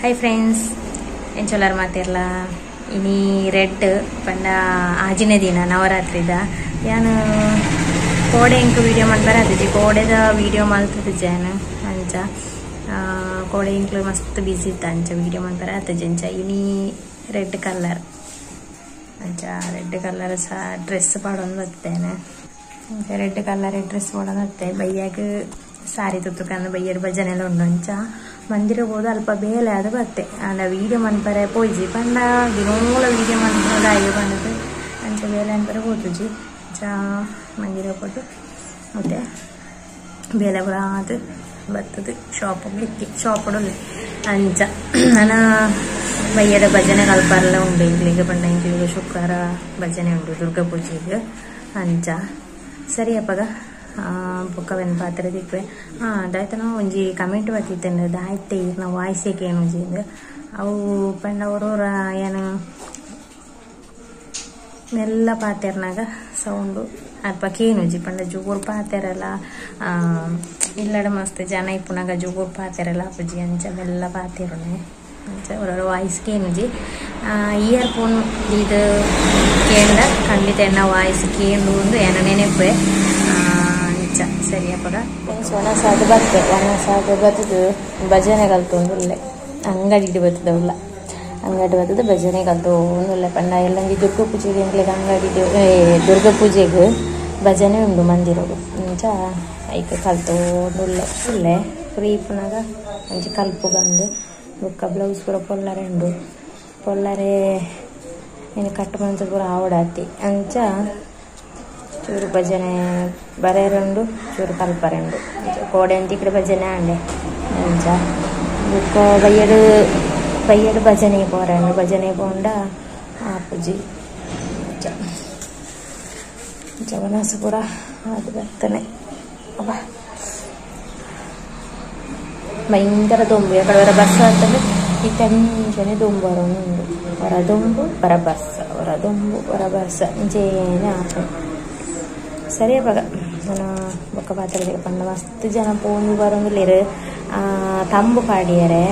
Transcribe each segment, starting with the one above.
Hi friends, ಎಂಚೊಲಾರ್ ಮಾತಿರ್ಲ. ಇನಿ red ಪಂಡ ಆಜಿನ ದಿನ ನವರಾತ್ರಿದ. ಯಾನು ಕೋಡೆ ಎಂಕ್ ವೀಡಿಯೋ ಮಲ್ಪರೆ ಆತಿಜಿ, ಕೋಡೆದ ವೀಡಿಯೋ ಮಲ್ತದಿಜ್ಜೆ ಯಾನು. ಅಂಚ ಕೋಡೆ ಎಂಕ್ಲು ಮಸ್ತ್ ಬಿಸಿ ಇತ್ತ, ಅಂಚ ವೀಡಿಯೋ ಮಲ್ಪರೆ ಆತಿಜಿ. ಅಂಚ ಇನಿ ರೆಡ್ ಕಲರ್, ಅಂಚ ರೆಡ್ ಕಲರ್ ಸಹ ಡ್ರೆಸ್ ಪಾಡೊಂದು ಬರ್ತೇನೆ. ರೆಡ್ ಕಲರ್ ಡ್ರೆಸ್ ಪಾಡೊಂದು ಬತ್ತೆ. ಬಯ್ಯಾಗ ಸಾರಿ ತುತ್ತುಕಂದು ಬಯ್ಯಡ್ ಭಜನೆ ಎಲ್ಲ ಉಂಡು. ಅಂಚ ಮಂದಿರ ಹೋದ ಅಲ್ಪ ಬೇಲೆ ಅದು ಬತ್ತೆ. ಆಂಡ ವೀಡಿಯೋ ಮನ್ಪರೆ ಪೋಯ್ಜಿ ಪಂಡ ದಿನೋಲ ವೀಡಿಯೋ ಮನ್ಪದ ಅಯ್ಯೋ ಪಂಡದು ಅಂಚ ಬೇಲೆ ಅನ್ಪರೆ ಹೋತುಜಿ. ಅಂಚ ಮಂದಿರ ಹೋದು ಮತ್ತೆ ಬೇಲೆ ಪೂರ ಅದು ಬತ್ತದು ಶಾಪಿಗೆ ಇತ್ತಿ ಶಾಪುಡು. ಅಂಚ ನಾನು ಬಯ್ಯಡ ಭಜನೆ ಕಲ್ಪರ್ಲ ಉಂಡು ಇಂಕ್ಲಿಗೆ ಪಂಡ ಇಂಕ್ಲಿಗೆ ಶುಕ್ರವಾರ ಭಜನೆ ಉಂಡು ದುರ್ಗಾ ಪೂಜೆಗೆ. ಅಂಚ ಸರಿ ಅಪ್ಪಗ ಬೊಕ್ಕವೆನ್ ಪಾತ್ರೆ ದಿಕ್ವೆ. ದಾಯ್ತನ ಒಂಜಿ ಕಮೆಂಟ್ ಬತ್ತಿತ್ತಂಡ ದಾಯ್ತೆ ಈರ್ನ ವಾಯ್ಸ್ ಕೇನುಜಿ ಅವು ಪಂಡ ಒರೋರ ಏನು ಮೆಲ್ಲ ಪಾತೆರ್ನಾಗ ಸೌಂಡು ಅಲ್ಪ ಕೇನುಜಿ ಪಂಡ ಜೋರು ಪಾತೆರಲ್ಲ ಇಲ್ಲಡ ಮಸ್ತ್ ಜನ ಇಪ್ಪುನಾಗ ಜೋರು ಪಾತೆರಲ್ಲ ಅಪ್ಪುಜಿ. ಅಂಚ ಮೆಲ್ಲ ಪಾತೆರುನೆ ಅಂಚ ಒರೋರ ವಾಯ್ಸ್ ಕೇನುಜಿ. ಇಯರ್ ಫೋನ್ ಇದು ಕೇಂಡ ಖಂಡಿತ ಎನ್ನ ವಾಯ್ಸ್ ಕೇಂಡು ಒಂದು ಏನ ನೆನಪೆ. ಸರಿ ಅಪ್ಪಗ ಒಣಸಾದ ಬತ್ತೆ, ಒಣಸಾದ ಬತ್ತದು ಭಜನೆ ಕಲ್ತೊಂದುಲ್ಲೆ. ಅಂಗಡಿಗೆ ಬತ್ತದವುಲ್ಲ, ಅಂಗಡಿ ಬತ್ತದು ಭಜನೆ ಕಲ್ತೊಂದುಲ್ಲೆ. ಪಂಡ ಎಲ್ಲಂಜಿ ದುರ್ಗಾ ಪೂಜೆಗೆ ಎಂಕ್ಲೆಗ್ ಅಂಗಡಿ ದುರ್ಗಾ ಪೂಜೆಗೆ ಭಜನೆ ಉಂಡು ಮಂದಿರೋಡು. ಅಂಚ ಐಕ್ ಕಲ್ತೊಂದುಲ್ಲೆ ಉಲ್ಲೆ ಫ್ರೀ ಇಪ್ಪುನಾಗ ಅಂಚ ಕಲ್ಪು ಬಂದು ಬೊಕ್ಕ ಬ್ಲೌಸ್ ಪೂರ ಪೊಲ್ಲರೆ ಉಂಡು. ಪೊಲ್ಲರೆ ನೀನು ಕಟ್ ಮಂಚದ ಪೂರ ಆವಡಾತಿ. ಅಂಚ ಚೂರು ಭಜನೆ ಬರೆರುಂಡು, ಚೂರು ಕಲ್ಪರೆಂಡು. ಕೋಡೆ ಅಂತ ಇಕಡೆ ಭಜನೆ ಆಂಡೆ. ಅಂಚ ಬೊಕ್ಕ ಬಯ್ಯಡು ಬಯ್ಯಡು ಭಜನೆ ಪೋರಂಡು. ಭಜನೆ ಪೋಂಡ ಆಪುಜಿ. ಅಂಚ ಅಂಚ ಪೂರ ಅದು ಬರ್ತನೆ. ಅಬ್ಬ ಭಯಂಕರ ದೊಂಬು. ಯಾಕಡೆ ಬಸ್ ಆಗ್ತದೆ ಇತ್ತೆ ಅಂಚನೆ ದೊಂಬು ಬರೋನು. ಹೊರ ದೊಂಬು ಹೊರ ಬರ್ಸ, ಹೊರ ದೊಂಬು ಹೊರ ಬರ್ಸ ಇಂಚೇನೆ ಆಪು. ಸರಿ ಅಪ್ಪಗ ನಾನು ಬೊಕ್ಕ ಪಾತ್ರೆ ಪಂಡ ಮಸ್ತ್ ಜನ ಪೋಂದು ಬರೋಂಗಿಲ್ಲೇರು. ತಂಬು ಪಾಡಿಯರೆ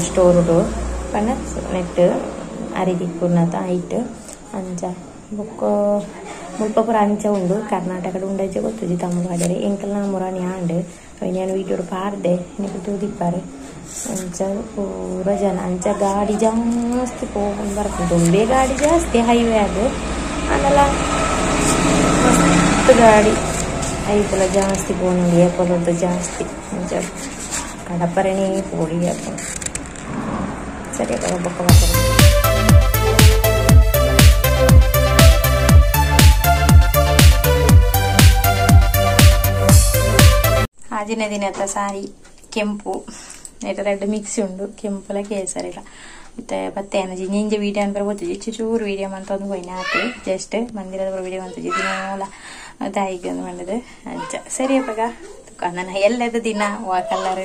ಸ್ಟೋರುಡು ಪಂಡ ನೆಟ್ ಅರಿ ದಿಕ್ಕುರ್ನತ ಐಟ್. ಅಂಚ ಬೊಕ್ಕ ಮುಲ್ಪ ಪೂರ ಅಂಚ ಉಂಡು. ಕರ್ನಾಟಕದ ಉಂಡೈಚೆ ಗೊತ್ತುಜಿ ತಂಬು ಪಾಡಿಯರೆ. ಎಂಕಲ್ನ ಮುರಾನಿ ಆಂಡ್ ನಾನು ವೀಡಿಯೋಡು ಪಾಡ್ದೆ ನಿಕ್ಲು ತೂದಿಪ್ಪಾರೆ. ಅಂಚ ಪೂರ ಜನ ಅಂಚ ಗಾಡಿ ಜಾಸ್ತಿ ಪೋಕೊಂಡು ಬರ್ಪುಂಡು. ದೊಂಬೆ ಗಾಡಿ ಜಾಸ್ತಿ ಹೈವೇ ಅದು ಆಂಡಲ ಮಸ್ತ್ ಗಾಡಿ ಐಪುಲ ಜಾಸ್ತಿ ಪೋನುಂಡು. ಏಪೊಲುರ್ದು ಜಾಸ್ತಿ ಅಂಚ ಕಡಪರೆನೇ ಪೋಡಿ ಆಪುಂಡು. ಸರಿ ಅಕ್ಕ ಬೊಕ್ಕ ಮಾತಾಡ. ಆಜಿನ ದಿನದ ಸಾರಿ ಕೆಂಪು ನೆಟ ರೆಡ್ ಮಿಕ್ಸಿ ಉಂಡು, ಕೆಂಪುಲ ಕೇಸರಿಲ. ಮತ್ತೆ ಬತ್ತೆ ಏನಜಿ ನಿಂಜೆ ವೀಡಿಯೋ ಅನ್ಪರ ಗೊತ್ತಿಜಿ. ಚೂರು ವೀಡಿಯೋ ಮಂತೊಂದು ಪೋಯಿನ ಆತೆ ಜಸ್ಟ್ ಮಂದಿರದ ವೀಡಿಯೋ ಮಂತುಜಿ ದಿನೋಲ ದಾಯಿಗೆ ಒಂದು ಮಂಡದು. ಅಂಚ ಸರಿ ಅಪ್ಪಗ ನನ್ನ ಎಲ್ಲದ ದಿನ ವಾ ಕಲರ್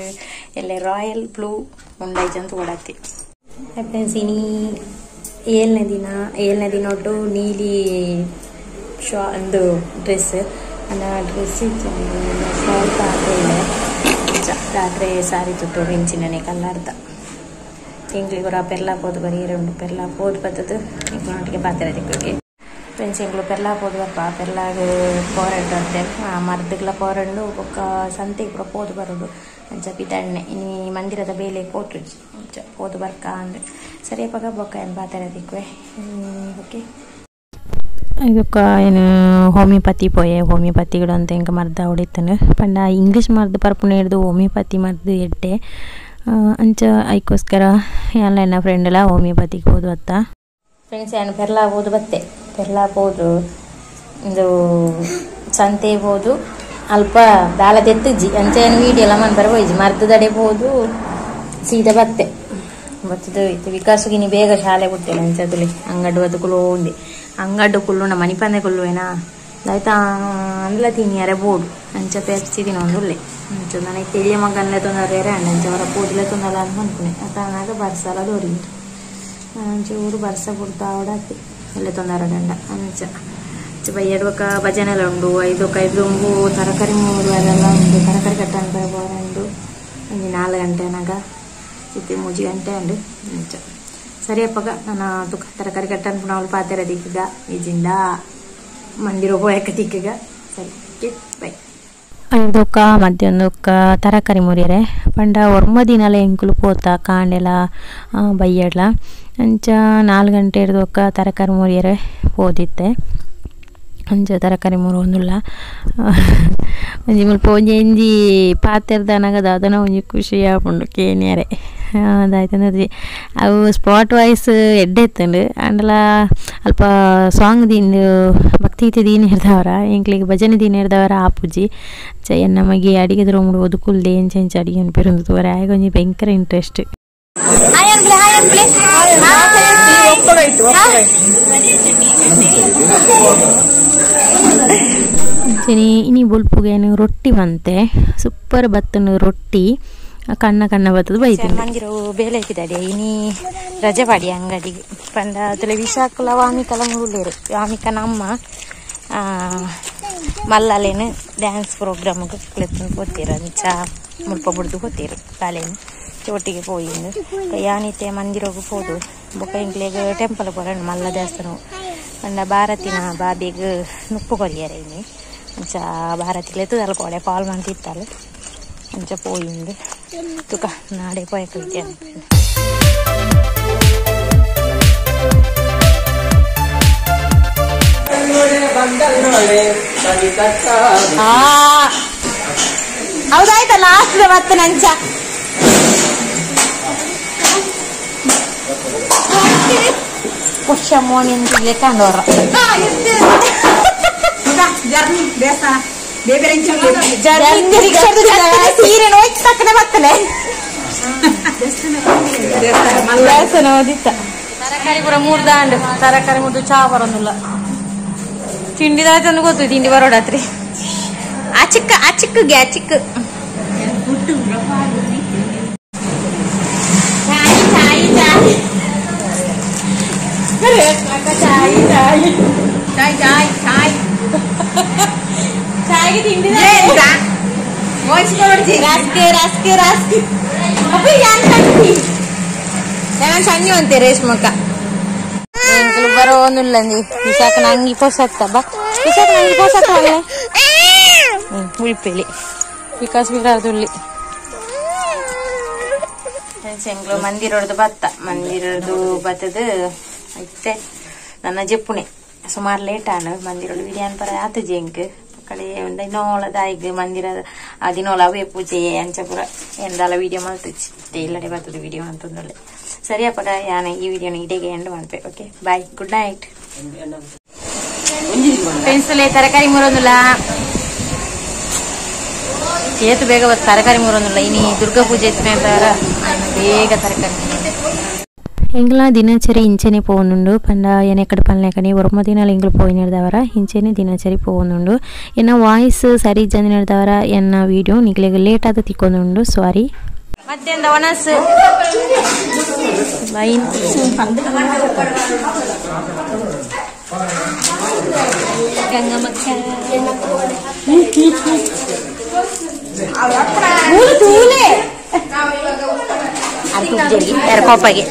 ಎಲ್ಲ ರಾಯಲ್ ಬ್ಲೂ ಉಂಡೈಜ್ ಅಂತ ಓಡಾತಿ. ಫ್ರೆಂಡ್ಸ್ ಇನಿ ಏಳನೇ ದಿನ, ಏಳನೇ ದಿನ ಒಟ್ಟು ನೀಲಿ ಶಾ ಒಂದು ಡ್ರೆಸ್ ಅಂದ ಡ್ರೆಸ್ ಶಾಲ್ ಪಾತ್ರೆ ರಾತ್ರಿ ಸಾರಿ ತುತ್ತೋಡು ಇಂಚಿನನೆ ಕಲ್ಲರ್ದ ತಿಂಗ್ಳಿಗೆ ಪೂರ ಪೆರ್ಲಾ ಪೋದು ಬರೀರೆ ಉಂಡು. ಪೆರ್ಲಾ ಪೋದು ಬತ್ತದು ನಿಕ್ಲೊಟ್ಟಿಗೆ ಪಾತ್ರೆ ದಿಕ್ಕಿಗೆ. ಫ್ರೆಂಡ್ಸ್ ಎಂಕ್ಲು ಪೆರ್ಲಾ ಪೋದು ಬರ್ಪ ಪೆರ್ಲಾಗ ಪೋರಂಡು ಅಂತೆ ಮರ್ದಗ್ಲ ಪೋರಂಡು ಬೊಕ್ಕ ಸಂತೆಗೆ ಪೂರ ಪೋದು ಬರೋಡು. ಅಂಚ ಪಿತಣ್ಣೆ ಇನಿ ಮಂದಿರದ ಬೇಲೆ ಪೋತುಜಿ ಅಂಚ ಪೋದು ಬರ್ಕ ಅಂದೆ. ಸರಿ ಅಪ್ಪಗ ಬೊಕ್ಕ ಏನು ಪಾತ್ರೆ ದಿಕ್ವೆ. ಓಕೆ ಇದಕ್ಕ ಏನು ಹೋಮಿಯೋಪತಿ ಪೋಯೆ. ಹೋಮಿಯೋಪತಿಗಳು ಅಂತ ಎಂಕ ಮರ್ದ ಹೊಡಿತಾನೆ ಪಂಡ ಇಂಗ್ಲೀಷ್ ಮರ್ದು ಪರ್ಪುನ ಹಿಡ್ದು ಹೋಮಿಯೋಪತಿ ಮರ್ದು ಎಡ್ಡೆ. ಅಂಚ ಐಕೋಸ್ಕರ ಎಲ್ಲ ಎನ್ನ ಫ್ರೆಂಡೆಲ್ಲ ಹೋಮಿಯೋಪತಿಗೆ ಹೋದು ಅತ್ತ. ಫ್ರೆಂಡ್ಸ್ ಏನು ಪೆರ್ಲಾ ಹೋದು ಬತ್ತೆ. ಪೆರ್ಲಾ ಹೋದು ಒಂದು ಸಂತೆ ಹೋದು ಅಲ್ಪ ದಾಲ ತೆತ್ತುಜ್ಜಿ. ಅಂಚ ಏನು ವೀಡಿಯೋ ಎಲ್ಲ ಮನ್ಪರ ಪೋಯಿಜಿ. ಮರ್ದದಡೆ ಹೋದು ಸೀದಾ ಬತ್ತೆ. ಬತ್ತದು ಇತ್ತು ವಿಕಾಸುಗಿನಿ ಬೇಗ ಶಾಲೆ ಬಿಡ್ತೇನೆ. ಅಂಚದುಲಿ ಅಂಗಡಿ ಬತ್ತು ಕುಲೋಂದೆ ಅಂಗಡ್ಡು ಕುಲ್ಲುಂಡ ಮನಿಪಂದೆ ಕುಲ್ಲುವೇನಾ ಆಯ್ತಾ ಅಂದ್ಲ ತಿನ್ನಿಯರೆ ಬೋಡು. ಅಂಚ ಪೆಪ್ಸಿ ತಿನ್ನೊಂದುಲ್ಲೆ. ಅಂಚ ನನಗೆ ತೆಲಿಯ ಮಗನ್ಲೆ ತೊಂದರೆ ಅಂಡ ಅಂಚ ಅವರ ಪೋದಿಲೆ ತೊಂದಲ್ಲ ಅಂತ ಅನ್ಕುನೆ. ಅತ್ತಾನಾಗ ಬರ್ಸಲ ದೊರಿಂದು ಅಂಚೂರು ಬರ್ಸ ಬಿಡ್ತಾ ಅವಡತ್ತಿ ಎಲ್ಲ ತೊಂದರೆ ಗಂಡ. ಅಂಚ ಅಂಚ ಬಯ್ಯಡ್ ಬೊಕ್ಕ ಭಜನೆ ಎಲ್ಲ ಉಂಡು. ಐದೊಕ್ಕ ಐದು ತರಕಾರಿ ಮೂರು ಅದೆಲ್ಲ ಉಂಡು. ತರಕಾರಿ ಕಟ್ಟ ಅನ್ಪರೆ ಬೋರಂಡು ಒಂಜಿ 4 ಗಂಟೆನಾಗ. ಇತ್ತೆ 3 ಗಂಟೆ ಅಂಡು ಅಂಚ ಸರಿ ಅಪ್ಪಗ ನಾನು ತುಕ ತರಕಾರಿ ಕಟ್ ಅನ್ಪುನ ಪಾತೆರ ದಿಕ್ಕಗ ಇಜಿಂದ ಮಂದಿರ ಹೋಯಕ ತಿಕ್ಕಗ ಸರಿ ಓಕೆ ಬೈ. ಐದೊಕ್ಕ ಮಧ್ಯಾಹ್ನಕ್ಕ ತರಕಾರಿ ಮುರಿಯರೆ ಪಂಡ ಒರ್ಮ ದಿನಲ ಎಂಕುಲು ಪೋತ ಕಾಂಡೆಲ ಬಯ್ಯಡ್ಲ ಅಂಚ 4 ಗಂಟೆ ಹಿಡ್ದೊಕ್ಕ ತರಕಾರಿ ಮುರಿಯರೆ ಪೋದಿತ್ತೆ ಅಂಚ ತರಕಾರಿ ಮುರುವೊಂದುಲ್ಲ ಒಂಜಿ ಮುಲ್ಪ ಒಂಜಿ ಎಂಜಿ ಪಾತೆರ್ದನಗ ದಾದನ ಒಂಜಿ ಖುಷಿ ಆಪುಂಡು ಕೇನಿಯರೆ ಅದಾಯ್ತಂದ್ರೆ ಅವು ಸ್ಪಾಟ್ ವಾಯ್ಸ್ ಎಡ್ಡೆ ಇತ್ತುಂಡು ಅಂಡಲ ಅಲ್ಪ ಸಾಂಗ್ ದೀನ್ ಭಕ್ತಿಗೀತೆ ದೀನ್ ಹಿಡ್ದವರ ಎಂಕ್ಲಿಗೆ ಭಜನೆ ದೀನ್ ಹಿಡ್ದವರ ಆಪುಜಿ ಚ ನಮಗೆ ಅಡಿಗೆ ರೂಮ್ ಒದುಕುಲ್ದೆ ಎಂಚ ಎಂಚ ಅಡಿಗೆ ಅನ್ಪಿರುಂದು ತೋರೆ ಆಗ ಒಂಜಿ ಭಯಂಕರ ಇಂಟ್ರೆಸ್ಟ್. ಅಂಚನೆ ಇನಿ ಬೊಲ್ಪುಗೇನು ರೊಟ್ಟಿ ಬಂತೆ ಸೂಪರ್ ಬತ್ತನು ರೊಟ್ಟಿ ಕಣ್ಣ ಕಣ್ಣ ಬತ್ತದ ಬೈತೀನಿ. ಮಂದಿರ ಬೇಲೆ ಹಾಕಿದಾಡೆ ಇನಿ ರಜೆ ಪಾಡಿ ಅಂಗಡಿಗೆ ಪಂಡ ತುಲೆ ವಿಶಾಕುಲ ವಾಮಿಕಲ ಮುರುಲೇರು ವಾಮಿಕ ನಮ್ಮ ಮಲ್ಲಲೇನು ಡ್ಯಾನ್ಸ್ ಪ್ರೋಗ್ರಾಮ್ಗೆ ಕುಲೆತ್ತನ್ನು ಪೋತೀರು ಅಂಚ ಮುಲ್ಪ ಬುಡ್ದು ಪೋತೀರು ಬಾಲೇನು ಒಟ್ಟಿಗೆ ಪೋಯಿಂದು ಯಾನಿತ್ತೆ ಮಂದಿರೋಗು ಪೋದು ಬೊಕ್ಕ ಇಂಕ್ಲೆಗ್ ಟೆಂಪಲ್ ಪೋರಣ ಮಲ್ಲ ದೇವಸ್ಥಾನ ಪಂಡ ಭಾರತಿನ ಬಾಬಿಗ್ ನುಪ್ಪು ಕೊರಿಯರೆ ಇನಿ ಅಂಚ ಭಾರತಿಲೆತ್ತು ಅಲ್ಕೋಡೆ ಕಾಲ್ ಮಂತಿತ್ತಾಳೆ ಅಂಚ ಪೋಯಿಂದು ತುಕ ನಾಡೆ ಪೋಯಕೈತೆ. ಹೌದಾಯ್ತಾ ಲಾಸ್ಟ್ ಮತ್ತೆ ನಂಚ ಪುಷ್ಯ ಮೋನಿ ಲೆಕ್ಕಂಡೋರ ಸೀರೆ ನೋಯ್ತು ತಕ್ಕನೆ ಬರ್ತನೆ ದೇವಸ್ಥಾನ ಓದಿತ್ತ ತರಕಾರಿ ಪೂರ ಮೂರ್ದಾಂಡು ತರಕಾರಿ ಮುದ್ದು ಚಾ ಬರೋದಿಲ್ಲ ತಿಂಡಿದಾಯ್ತು ಗೊತ್ತು ತಿಂಡಿ ಬರೋಡಾತ್ರಿ ಆ ಚಿಕ್ಕ ಆ ಚಿಕ್ಕಗೆ ಆ ಚಿಕ್ಕ ಚಾಯ್ ಚಾಯ್ ಚಾಯ್ ಚಾಯ್ ಚಾಯ್ ಚಾಯ್ ಚಾಯ್ ಚಾಯ್ಗೆ ತಿಂಡಿ ರಾಸ್ಕೆ ರಾಸ್ಕೆ ರಾಸ್ಕೆ ಅಪ್ಪ ಯಾನ್ ಕಂಟಿ ನಾನು ಸಣ್ಣ ಅಂತೆ ರೇಷ್ಮಕ್ಕ ಎಂಕುಲು ಬರೋನುಲ್ಲಂದಿ ವಿಶಾಖ ನಂಗಿ ಪೊಸತ್ತ ಬಾ ವಿಶಾಖ ನಂಗಿ ಪೊಸತ್ತ ಅಲ್ಲೇ ಉಳಿಪೇಲಿ ವಿಕಾಸ್ ಬಿರಾದುಳ್ಳಿ ಎಂಕ್ಲು ಮಂದಿರೊಡ್ದು ಬತ್ತ ಮಂದಿರೊಡ್ದು ಬತ್ತದ ಇತ್ತೆ ನನ್ನ ಜೆಪ್ಪುಣೆ ಸುಮಾರು ಲೇಟ್ ಆಂಡ್ ಮಂದಿರೊಡು ವಿಡಿಯಾನ್ ಪರ ಆತ ಜೆಂಕ್ ಕಡೆ ಇನ್ನೋಳ ದಾಯಿಗ್ ಮಂದಿರ ದಿನೋಲ ಅವೇ ಪೂಜೆ ಅಂಚಪುರ ಎಂದಾಲ ವಿಡಿಯೋ ಮಲ್ತುಚಿ ಇಲ್ಲಡೆ ಬರ್ತದೆ ವಿಡಿಯೋ ಅಂತಂದೊಳ್ಳೆ ಸರಿ ಅಪ್ಪಗ ಯಾನ ಈ ವಿಡಿಯೋನ ಇಡೆಗೆ and ಮಾಡ್ಪೆ. Okay bye, good night. Pencil ತರಕಾರಿ ಮುರೋದಿಲ್ಲ ಏತು ಬೇಗ ಬತ್ತು ತರಕಾರಿ ಮುರೋದಿಲ್ಲ ಇನಿ ದುರ್ಗಾ ಪೂಜೆ ಇತ್ತು ಬೇಗ ತರಕಾರಿ. ಎಂಗ್ಲ ದಿನಚರಿ ಇಂಚನೆ ಪೋನುಂಡು ಪಂಡ ಎನೆಕಡೆ ಪನ್ಲೆಕನೆ ಒರ್ಮ ದಿನಾಲ ಎಂಗ್ಲು ಪೋಯಿನದವರ ಇಂಚನೆ ದಿನಚರಿ ಪೋನುಂಡು ಎನ್ನ ವಾಯ್ಸ್ ಸರಿ ಜಂದಿನದವರ ಎನ್ನ ವಿಡಿಯೋ ನಿಗ್ಲೆಗ್ ಲೇಟ್ ಆದ ತಿಕ್ಕೊಂದುಂಡು ಸಾರಿ. ಮತ್ತೆಂದ ಒಣಸ್ ಬೈನ್ ಗಂಗಮಕ್ಕ ಮೂಲು ತೂಲೆ ಕೋಪಗೆ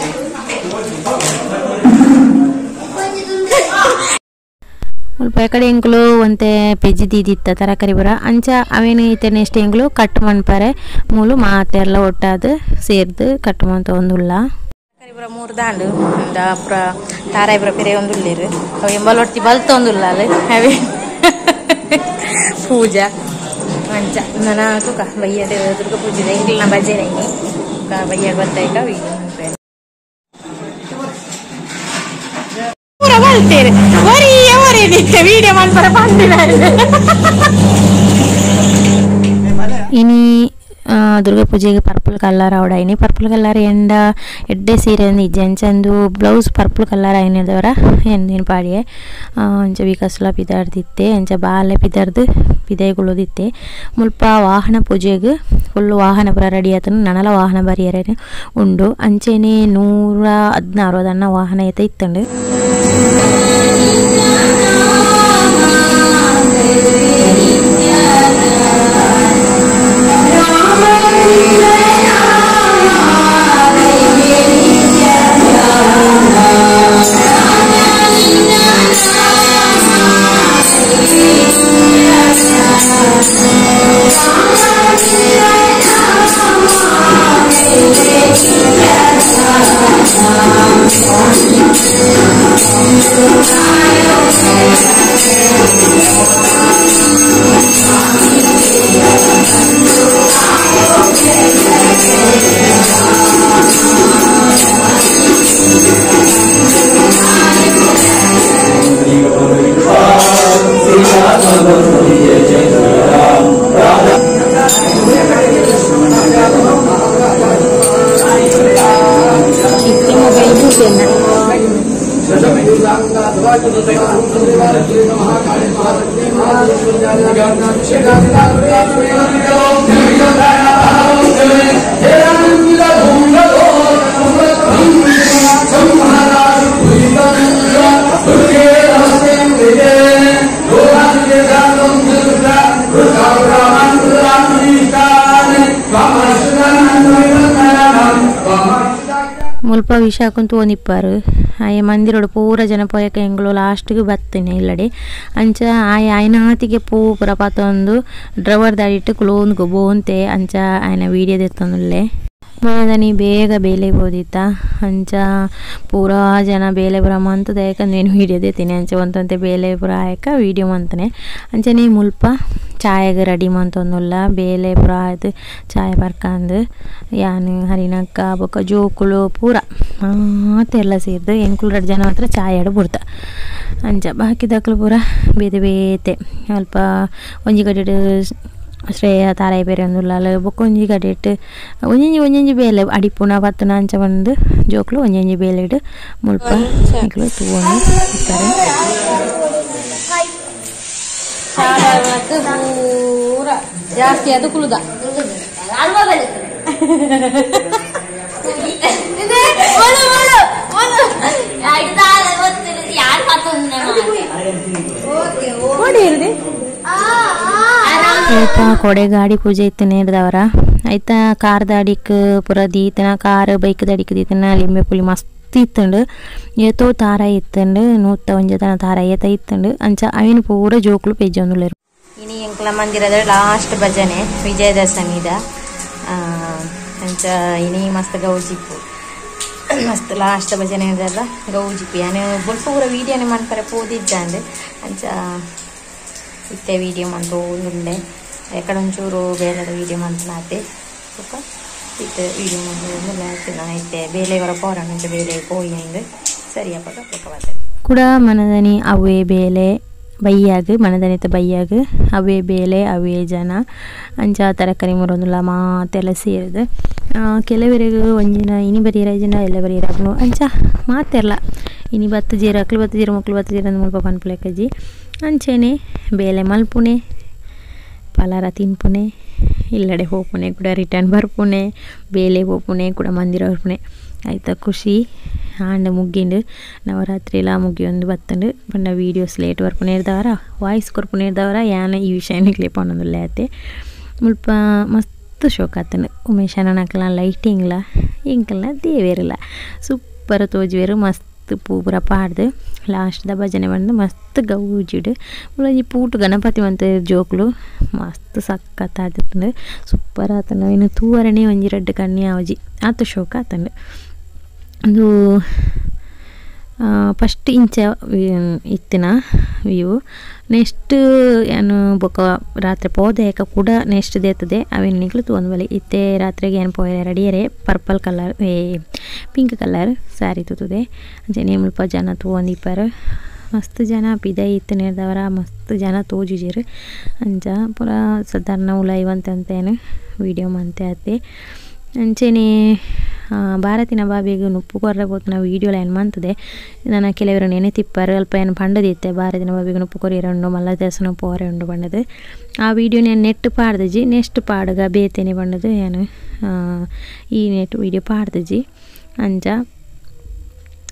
ಮುಲ್ಪ ಕಡೆ ಎಂಕುಲು ಒಂತೆ ಪೆಜ್ಜಿ ದೀದಿತ್ತ ತರಕಾರಿ ಬರ ಅಂಚ ಅವೇನು ಇತ್ತೆ ನೆಕ್ಸ್ಟ್ ಎಂಕುಲು ಕಟ್ ಮನ್ಪರೆ ಮೂಲು ಮಾತೆಲ್ಲ ಒಟ್ಟಾದ್ ಸೇರ್ದು ಕಟ್ ಮಂತ ಒಂದುಲ್ಲ. ತರಕಾರಿ ಬರ ಮೂರು ದಾಂಡು ಪೂರ ತಾರಾಯಿ ಬರ ಪೆರೆ ಒಂದುಲ್ಲೇರು ಅವು ಎಂಬಲೊಟ್ಟಿ ಬಲ್ತೊಂದುಲ್ಲ ಅಲ್ಲ ಅವೇ ಪೂಜಾ ಅಂಚ ನನ್ನ ತುಕ ಬಯ್ಯದ ದುರ್ಗಾ ಪೂಜೆ ಎಂಕ್ಲಿನ ಬಜೆ ಬಯ್ಯ ಗೊತ್ತಾಯ್ಕ ಪೂರ ಬಲ್ತೇರೆ ಒರಿಯ ಒರಿ ನಿತ್ಯ ವಿಡಿಯೋ ಮನ್ಪರ ಬಂದಿಲ್ಲ. ಇನಿ ದುರ್ಗಾ ಪೂಜೆಗೆ ಪರ್ಪಲ್ ಕಲರ್ ಅವಡಾಯಿನಿ ಪರ್ಪಲ್ ಕಲರ್ ಎಂಡ ಎಡ್ಡೆ ಸೀರೆ ಇಜ್ಜೆ ಅಂಚಂದು ಬ್ಲೌಸ್ ಪರ್ಪಲ್ ಕಲರ್ ಆಯಿನದವರ ಎಂದಿನ ಪಾಡಿಯೆ ಅಂಚ ವಿಕಾಸ್ಲ ಪಿದಾಡ್ದಿತ್ತೆ ಅಂಚ ಬಾಲೆ ಪಿದಾಡ್ದು ಪಿದೈಗುಳೋದಿತ್ತೆ ಮುಲ್ಪ ವಾಹನ ಪೂಜೆಗೆ ಫುಲ್ ವಾಹನ ಪೂರ ರೆಡಿ ಆತನು ನನಲ ವಾಹನ ಬರಿಯರೆ ಉಂಡು ಅಂಚೆನೆ 116 ಅದನ್ನ ವಾಹನ ಐತ ಇತ್ತಂಡು. Rama ಮುಲ್ಪ ವಿಷಾಕುಂತು ಓನಿಪ್ಪಾರು ಆಯೆ ಮಂದಿರೋಡು ಪೂರ ಜನ ಪೋಯಕ ಎಂಗ್ಳು ಲಾಸ್ಟ್ಗೆ ಬತ್ತಿನಿ ಇಲ್ಲಡೆ ಅಂಚ ಆಯೆ ಆಯ್ನಾತಿಗೆ ಪೂ ಪೂರ ಪಾತೊಂದು ಡ್ರವರ್ ದಾಡಿಟ್ಟು ಕುಲೋಂದು ಗೊಬೋಂತೆ ಅಂಚ ಆಯ್ನ ವೀಡಿಯೋ ದೆತ್ತೊಂದುಲ್ಲೆ ಮನದನಿ ಬೇಗ ಬೇಲೆ ಬೋದಿತ್ತ ಅಂಚ ಪೂರಾ ಜನ ಬೇಲೆ ಪೂರ ಮಂತದ ಯಾಕಂದ್ರೆ నేను ವೀಡಿಯೋ ದೆತ್ತೀನಿ ಅಂಚ ಒಂತಂತೆ ಬೇಲೆ ಪೂರ ಆಯಕ ವೀಡಿಯೋ ಮಂತನೆ ಅಂಚನೆ ಮುಲ್ಪ ಚಾಯಗ ರೆಡಿ ಮಂತೊಂದುಲ್ಲ ಬೇಲೆ ಪೂರ ಆಯ್ತು ಚಾಯ್ ಬರ್ಕಂದು ಯಾನು ಹರಿನಕ್ಕ ಬೊಕ್ಕ ಜೋಕುಳು ಪೂರ ಮಾತೆಲ್ಲ ಸೇರ್ದು ಎಂಕುಲು ರಡ್ಡು ಜನ ಮಾತ್ರ ಚಾಯ್ ಆಡು ಬುಡ್ತ ಅಂಚ ಬಾಕಿದಕ್ಲು ಪೂರ ಬೇತೆ ಬೇತೆ ಅಲ್ಪ ಒಂಜಿ ಕಡೆಡ್ ಶ್ರೇಯ ತಾರಾಯಿ ಬೇರೆ ಒಂದುಲ್ಲಾಲ್ ಬೊಕ್ಕ ಒಂಜಿ ಕಡೆಟ್ ಒಂಜೊಂಜಿ ಒಂಜೊಂಜಿ ಬೇಲೆ ಅಡಿಪುನ ಪತ್ತುನ ಅಂಚ ಬಂದು ಜೋಕುಲು ಒಂಜೊಂಜಿ ಬೇಲೆಡ್ ಮುಲ್ಪ ಎಂಕುಲು ತೂವೊಂದು ಇತ್ತಾರೆ. ಜಾಸ್ತಿ ಅದು ಕುಲುದ ಆಯ್ತಾ ಕೊಡೆ ಗಾಡಿ ಪೂಜೆ ಇತ್ತು ನೇರ್ದವರ ಆಯ್ತಾ ಕಾರ್ ದಾಡಿಕ್ ಪೂರ ದೀತನ ಕಾರ್ ಬೈಕ್ ದಾಡಿಕ್ ದೀತನ ಲಿಂಬೆ ಪುಲಿ ಮಸ್ತ್ ಇತ್ತುಂಡು ಏತೋ ತಾರ ಇತ್ತುಂಡು ನೂತ ಒಂಜತನ ತಾರ ಏತ ಇತ್ತುಂಡು ಅಂಚ ಅವಿನ ಪೂರ ಜೋಕುಲು ಪೆಜ್ಜೊಂದುಲ್ಲೆರ್. ಇನಿ ಎಂಕ್ಲ ಮಂದಿರದ ಲಾಸ್ಟ್ ಭಜನೆ ವಿಜಯದಶಮಿದ ಅಂಚ ಇನಿ ಮಸ್ತ್ ಗೌಜಿಪ್ಪು ಮಸ್ತ್ ಲಾಸ್ಟ್ ಭಜನೆ ಇದಲ್ಲ ಗೌಜಿಪ್ಪು ಯಾನು ಬೊಲ್ಪ ಪೂರ ವೀಡಿಯೋನೆ ಮನ್ಪರೆ ಪೋದಿಜ್ಜಾಂಡ್ ಅಂಚ ಇತ್ತೆ ವೀಡಿಯೋ ಮಂತು ಉಂಡೆ ಎಕಡೆ ಒಂಚೂರು ಬೇಲೆದ ವೀಡಿಯೋ ಮಂತನಾತೆ ಬೊಕ್ಕ ಇತ್ತೆ ವೀಡಿಯೋ ಮಂತು ಇತ್ತೆ ಬೇಲೆ ಬರ ಪೋರಣ ಅಂಚ ಬೇಲೆ ಪೋಯಿ ಹಿಂಗೆ ಸರಿಯಪ್ಪ ಬೊಕ್ಕ ಬರ್ತದೆ. ಕೂಡ ಮನದನಿ ಅವೇ ಬೇಲೆ ಬೈಯಾಗ ಮನದನಿತ ಬೈಯಾಗ ಅವೇ ಬೇಲೆ ಅವೇ ಜನ ಅಂಚ ತರಕಾರಿ ಮುರೊಂದುಲ ಮಾತೆಲ್ಲ ಸೇರಿದು ಕೆಲವರಿಗೆ ಒಂಜಿನ ಇನಿ ಬರೀರ ಜನ ಎಲ್ಲ ಬರೀರ ಅಂಚ ಮಾತೆಲ್ಲ ಇನಿ ಬತ್ತು ಜೀರ ಅಕ್ಲು ಬತ್ತು ಜೀರ ಮಕ್ಳು ಬತ್ತು ಜೀರ ಮುಲ್ಪ ಪನ್ಪುಲೆಕಜಿ ಅಂಚೆನೆ ಬೇಲೆ ಮಲ್ಪುನೆ ಪಲಾರ ತಿನ್ಪುನೆ ಇಲ್ಲಡೆ ಹೋಪುನೆ ಕೂಡ ರಿಟರ್ನ್ ಬರ್ಪುನೆ ಬೇಲೆ ಹೋಪುನೆ ಕೂಡ ಮಂದಿರ ಬರ್ಪುನೆ ಆಯ್ತಾ ಖುಷಿ ಆಂಡ ಮುಗ್ಗಿಂಡು ನವರಾತ್ರಿ ಎಲ್ಲ ಮುಗಿಯೊಂದು ಬತ್ತಂಡು ಪಂಡ ವೀಡಿಯೋಸ್ ಲೇಟ್ ಬರ್ಪುನೆ ಇರ್ದವರ ವಾಯ್ಸ್ ಕೊರ್ಪುನೆ ಇರ್ದವರ ಯಾನ ಈ ವಿಷಯನ ಕ್ಲಿಪ್ ಅನ್ನೊಂದುಲ್ಲೆ ಆತೆ ಮುಲ್ಪ ಮಸ್ತ್ ಶೋಕ್ ಆತಂಡು ಉಮೇಶ್ ಅಣ್ಣನಕ್ಲ ಲೈಟಿಂಗ್ಲ ಎಂಕಲ್ನ ದೇವೇರಲ್ಲ ಸೂಪರ್ ತೋಜುವೆರು ಮಸ್ತ್ ಪೂ ಪೂರ ಪಾಡ್ದು ಲಾಸ್ಟ್ದ ಭಜನೆ ಬಂದು ಮಸ್ತ್ ಗೌಜಿಡು ಮುಳಂಜಿ ಪೂಟು ಗಣಪತಿ ಮಂತ ಜೋಕುಲು ಮಸ್ತ್ ಸಖತ್ ಆತಂಡು ಸೂಪರ್ ಆತಂಡು ಇನ್ನು ತೂವರಣೆ ಒಂಜಿ ರಡ್ಡು ಕಣ್ಣಿ ಆವಜಿ ಆತ ಶೋಕ ಆತಂಡು. ಅದು ಫಸ್ಟ್ ಇಂಚ ಇತ್ತಿನ ವ್ಯೂ ನೆಕ್ಸ್ಟ್ ಏನು ಬೊಕ್ಕ ರಾತ್ರಿ ಪೋದೆ ಏಕ ಕೂಡ ನೆಕ್ಸ್ಟ್ ದೇತದೆ ಅವೇನು ನಿಕ್ಲು ತೂವೊಂದು ಬಲೆ ಇತ್ತೆ ರಾತ್ರಿಗೆ ಏನು ಪೋಯರೆ ರೆಡಿಯರೆ purple colour pink colour sari ತೂತುದೆ ಅಂಚನೆ ಮುಲ್ಪ ಜನ ತೂವೊಂದಿಪ್ಪರು ಮಸ್ತ್ ಜನ ಪಿದೈ ಇತ್ತು ನೇರ್ದವರ ಮಸ್ತ್ ಜನ ತೋಜುಜೆರ್ ಅಂಚ ಪೂರ ಸಾಧಾರಣ ಉಲಾಯಿ ಅಂತೇನು ವೀಡಿಯೋ ಮಂತೆ ಆತೆ. ಅಂಚೆನೆ ಭಾರತಿನ ಬಾಬಿಗೆ ನುಪ್ಪು ಕೊರ್ರೆ ಪೋತುನ ವೀಡಿಯೋಲ ಏನು ಮಂತದೆ ನನ್ನ ಕೆಲವರು ನೆನೆ ತಿಪ್ಪಾರು ಅಲ್ಪ ಏನು ಪಂಡದಿತ್ತೆ ಭಾರತಿನ ಬಾಬಿಗೆ ನುಪ್ಪು ಕೊರಿಯರೆ ಉಂಡು ಮಲ್ಲ ದೇವಸ್ಥಾನ ಪೋರೆ ಉಂಡು ಪಂಡದು ಆ ವೀಡಿಯೋ ನಾನು ನೆಟ್ ಪಾಡ್ದಜಿ ನೆಕ್ಸ್ಟ್ ಪಾಡುಗ ಬೇತೇನೆ ಪಂಡದು ಏನು ಈ ನೆಟ್ ವೀಡಿಯೋ ಪಾಡ್ದಜಿ ಅಂಚ